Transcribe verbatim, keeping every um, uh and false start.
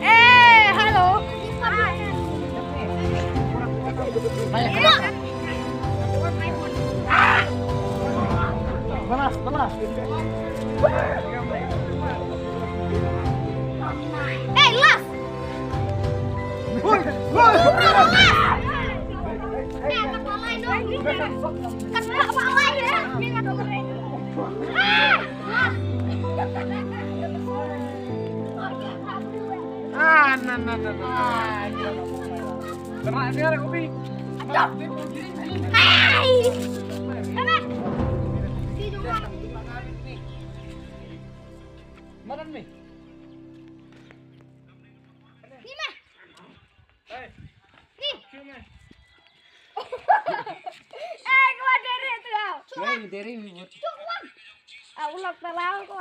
Eh, hello. Panas, panas. Eh, las. Woi, woi. Eh, kat palai tu. Kat palai ya. Ah, las. Ah, na, na, na, na. Kena dia kopi. Aduh. Hai. Mana? Mana ni? Ni mah. Ni. Eh, kau ada tu. Cuba. Cuba. Ah, ulak terlalu kau.